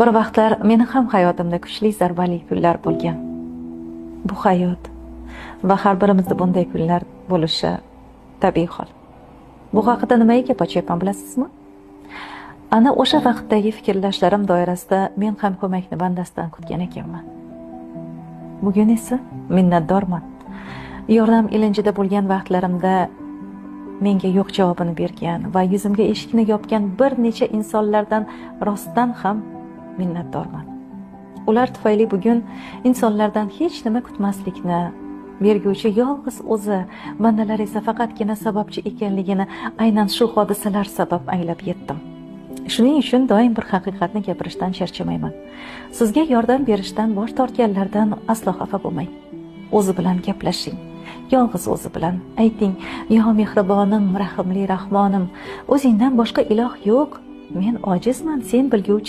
Bir vaqtlar meni ham hayotimda kuchli zarbali kunlar bo'lgan. Bu hayot va har birimizda bunday kunlar bo'lishi tabiiy hol. Bu haqida nimaga gap ochyapman, bilasizmi? Ana o'sha vaqtdagi fikrlashlarim doirasida men ham ko'makni bandasidan kutgan ekanman. Bugun esa minnatdorman. Yordam ilinjida bo'lgan vaqtlarimda menga yo'q javobini bergan va yuzimga eshikni yopgan bir necha insonlardan rostdan ham minnatdorman. Ular tufayli bugun insonlardan hech nima kutmaslikni, berguvchi yolg'iz o'zi, bandalar esa faqatgina sababchi ekanligini aynan shu hodisalar sabab anglab yetdim. Shuning uchun doim bir haqiqatni gapirishdan charchamayman. Sizga yordam berishdan bosh tortganlardan aslo xafa bo'lmang. O'zi bilan gaplashing. Yolg'iz o'zi bilan ayting: "Yo mehribonim, rahimli Rahmonim, o'zingdan boshqa iloh yo'q. Men ojizman, sen bilguvchi